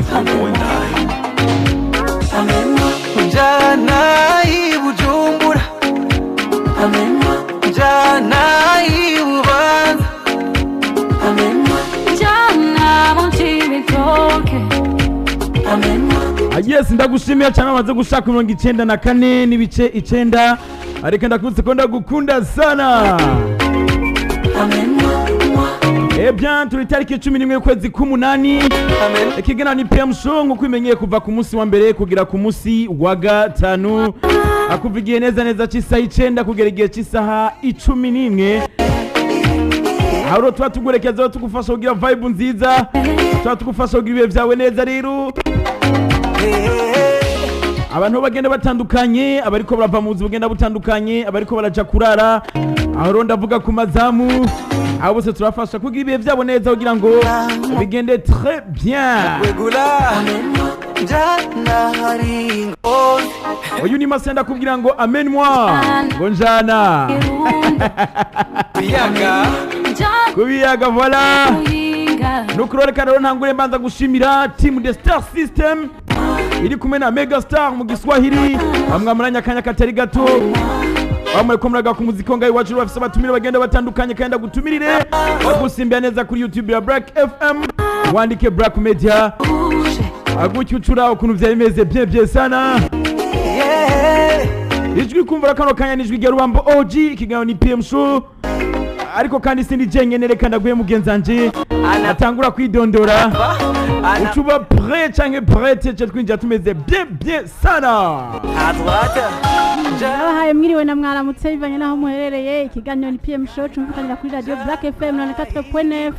94.9. Njana i Bujumbura, njana i Bubanza. Jana mu Cibitoke. Yes, ndagushimiye cyane amaze gushaka 94.9, ariko ndakubutse ko ndagukunda sana. Eh bien, turi tariki 11 y'ukwezi k'umunani. Ikiganiro ni PM Show, nk'uko imenyeye kuva ku munsi wa mbere kugera ku munsi wa gatanu, akuva igihe neza neza cy'isaha 9 kugera igihe cy'isaha 11, aho rero tuba tugurekezaho tugufasha kugira vibe nziza, tuba tugufasha kugira ibihe byawe neza. Rero abantu bagenda batandukanye, abariko barava mu buzima bugenda butandukanye, abariko baraja kurara, aho rero ndavuga ku mazamu, abo bose turafasha kugira ibihe byabo neza kugira ngo bigende très bien. Wegula njana hari ngozi. Uyu ni Masa, ndakubwira ngo amen moi, ngo njana Kirundo. Biyaga. Jana ku biyaga, voilà. Muyinga. Nuko reka rero ntangure mbanza gushimira team The Star System iri kumwe na Mega Star mu Giswahili, bamwe muranya akanya katari gato, bamwe ko muraga ku muziki ngaho iwacu bafise abatumire bagenda batandukanye. Kandi ndagutumirire bagusimbira neza kuri YouTube ya Black FM, wandike Black Media, agutya ucura ukuntu vyari bimeze bien bien sana. Ijwi kumvura kano kanya ni ijwi rya Rubambo OG, ikiganiro ni PM Show, ariko kandi sindi jenyene, reka ndaguye mugenzanje atangura kwidondora, ucuba prêt canke prête, ce twinjira tumeze bien bien sana. À droite. Abahaye mwiriwe na mwaramutse bivanye n'aho muherereye. Ikiganiro ni PM Show cumvikanira kuri radio Black FM 94.9.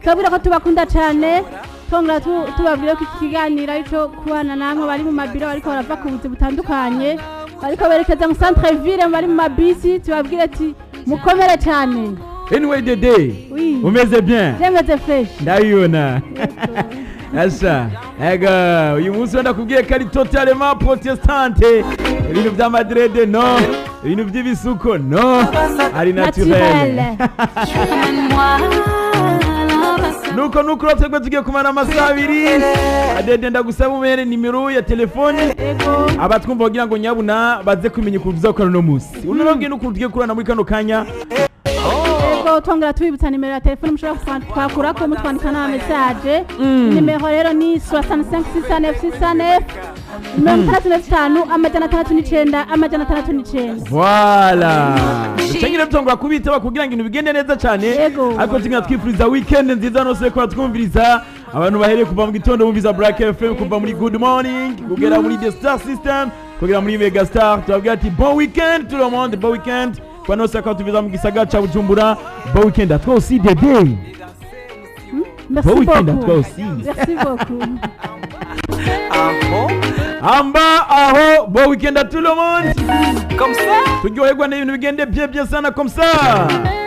Tubabwira ko tubakunda cyane, twongera tubabwira ko iki kiganiro arico kubana namwe bari mu mabiro, bariko barava ku buzi butandukanye, bariko berekeza mu centre ville, bari mu mabisi, tubabwira ati mukomere cyane. Anyway, Dede. Oui. Umeze bien? Jemeze fresh. Ndabibona asa ega uyu munsi wenda kubwiye ko ari totalement protestante, ibintu vya ma dreads no, ibintu vy'ibisuko no, ari naturel. Naturel. Amène-moi là-bas. Nuko rero twebwe tugiye kumara amasaha 2. Adede, ndagusaba umere nimero ya telefone Ego. abatwumva kugira ngo nyabuna baze kumenya ukuntu tuzakora uno munsi, unarabwiye n'ukuntu tugiye kurana muri kano kanya. Ego, twongera tubibutsa nimero ya telefone mushobora twakurako mutwandika n'ama message. Nimero rero ni 65 609 609, 65 609 609. Voilà. Ducengere tutongora kubitaba kugira ngo ibintu bigende neza cyane. Yego. Ariko tugenda twifuriza weekend nziza nose ko twumviriza abantu bahereye kuva mu gitondo bumviza Black FM, kuva muri Good Morning kugera muri The Star System kugera muri Mega Star. Tubabwira ati bon weekend tout le monde, bon weekend kwa nose ko tuviza mu gisagara ca Bujumbura. Bon weekend à toi aussi, Dédé. Merci Bon week-end à beaucoup. toi aussi. Merci beaucoup. Ah bon? Amba aho, bon weekend à tout le monde. Comme ça. Turyoherwa n'ibintu bigende bien bien sana comme ça.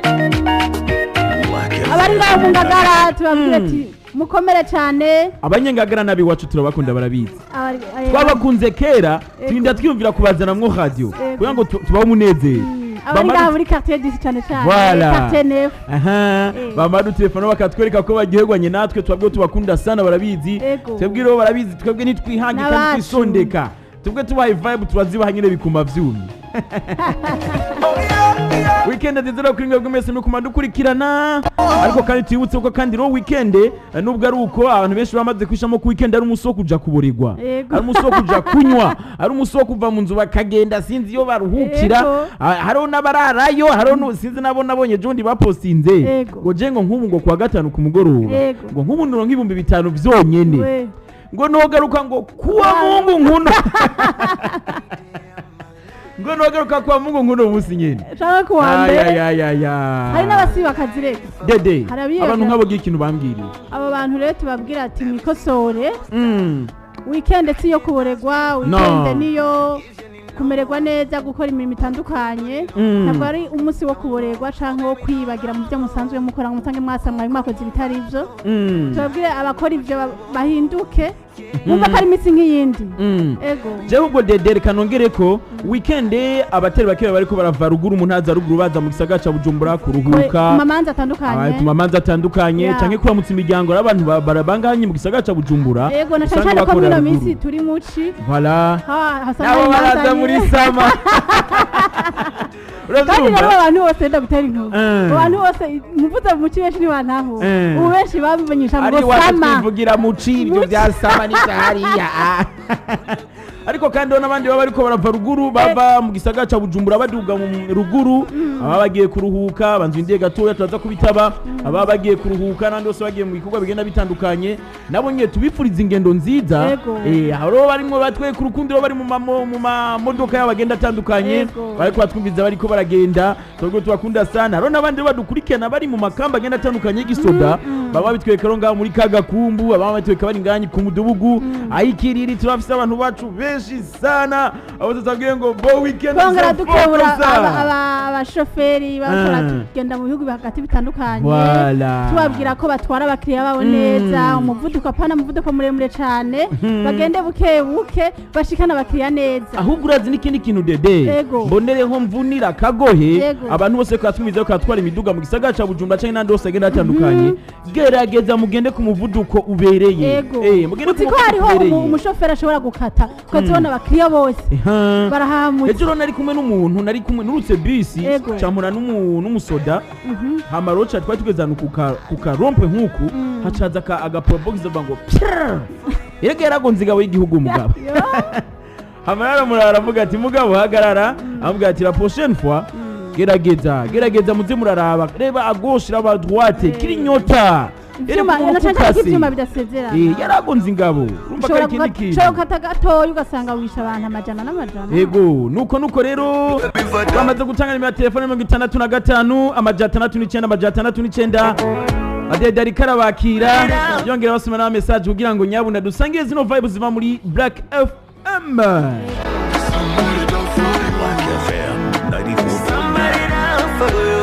Black Abari ngaho mu FM. Ngagara tubabwira ati mukomere cyane. Abanyengagara nabi iwacu turabakunda, barabizi. Abari Twabakunze kera, turinda twiyumvira kubazanamwo radio kugira ngo tubahe umunezero. Abari ngaho muri quartier 10 cyane cyane, Voilà. quartier 9. Aha, bamara dutelefona bakatwereka ko baryoherwanye natwe, twabwe tubakunda sana, barabizi. Ego. Twebwe rero barabizi, twebwe ntitwihange kandi N'abacu. twisondeka, twebwe tubaye vibe turazibaha nyine bikuma vyumye. Weekend nziza rero kuri mwebwe mwese muri dukurikirana, ariko kandi twibutse ko kandi rero weekend nubwo ari uko abantu benshi bamaze kwishamo ko weekend ari umunsi wo kuja kuburirwa, Yego. ari umunsi wo kuja kunywa, ari umunsi wo kuva mu nzu bakagenda sinzi iyo baruhukira. Yego. Ah, hariho n'abararayo, hariho sinzi nabo nabonye ejo bundi bapostinze Yego. ngo je ngo nk'ubu ngo kuwa gatanu ku mugoroba Yego. ngo nk'ubu ndoro nk'ibihumbi 5 vyonyene, We. ngo nogaruka ngo kuwa Mungu nkuno, ngo nogaruka kuwa Mungu nkuno munsi nyene. Canke kuwa mbere. Ayayayaya. Hari n'abasiba akazi reka. Dede, Hari abiyemera. abantu nk'abo ngira ikintu bambwiriye. Abo bantu rero tubabwira ati mwikosore, weekend si iyo kuboregwa, weekend No. niyo kumererwa neza, gukora imirimo itandukanye. Ntabwo ari umunsi wo kuboregwa canke wo kwibagira mu byo musanzwe mukora, ngo musange mwasamwaye mwakoze ibitari ivyo. Tubabwire abakora ivyo bahinduke. Wumva ko ari iminsi nk'iyindi. Ego. Jewe ubwo dede reka nongere ko weekend abatari bake bariko barava ruguru mu ntara za ruguru baza mu gisagara ca Bujumbura kuruhuka, ku mamanza atandukanye, ku mamanza atandukanye, canke kuramutsa imiryango. Ari abantu barabanganye mu gisagara ca Bujumbura, Ego, na usanga cyane cyane ko bakorera muri ino minsi ruguru. turi muci. Voilà. Ha, hasanga Nabo hari imanza baraza muri nyine. sama. Kandi rero Uravyumva? abantu bose ndagutera inkuru, abantu bose mvuze muci benshi ntibantahura. Ubu benshi babimenyesha Ari ngo iwacu sama. twivugira muci, ibyo Muci. bya sama n'ibyahariya. Ariko kandi ho n'abandi baba bariko barava ruguru, bava mu gisagara ca Bujumbura baduga mu ruguru, ababa bagiye kuruhuka banzu indiye gatoya turaza kubitaba, ababa bagiye kuruhuka n'abandi bose bagiye mu bikorwa bigenda bitandukanye, nabo nyine tubifuriza ingendo nziza. Aho rero barimwo batweka urukundo, bari mu mamodoka yabo agenda atandukanye, bariko batwumviza bariko baragenda, twebwe tubakunda sana. Hariho n'abandi badukurikirana bari mu makamba agenda atandukanye y'igisoda, baba bitwereka rero ngaho muri Kagakumbu, baba batwereka bari ngaho ku Mudugudu ayikiriri. Turafise abantu bacu benshi sana abo tutabwiye ngo bo weekend Twongera is a dukebura focus. abashoferi bakora tugenda mu bihugu hagati bitandukanye, Voilà. tubabwira ko batwara abakiriya babo neza, umuvuduko apana umuvuduko muremure cyane, bagende buke buke bashikane abakiriya neza. Ahubwo urazi n'ikindi kintu dede? Mbonereho mvunira kagohe abantu bose katwumviza ko katwara imiduga mu gisagara ca Bujumbura canke n'ahandi hose agenda hatandukanye, gerageza mugende ku muvuduko ubereye. Mugende ku Uzi ko muvuduko hariho ubereye. umushoferi ashobora gukata ukazibona abakiriya bose barahamutse. Ejo rero nari kumwe n'umuntu, nari kumwe nurutse bisi, campura n'umusoda, hama roca twari tugeze ahantu ku karompe nk'uku, hacaza agaprobox avuga ngo "Prrr." Erega yaragonze ingabo y'igihugu mugabo. Hama rero aravuga ati mugabo hagarara, avuga ati la prochaine fois gerageza gerageza muze muraraba, reba à gauche, raba à droite, kirinyota. Ivyuma na cyane cyane ko ivyuma bidasezerana. Yaragonze ingabo, urumva ko Ushobora ari ikindi kintu. ushobora gukata gatoya ugasanga wishe abantu amajana n'amajana. Yego, nuko rero bamaze gutanga nimero ya telefone 65 609 609. Adede ariko arabakira yongera basoma n'ama message kugira ngo nyabuna dusangire zino vibes ziva muri Black FM. Black FM 94.9.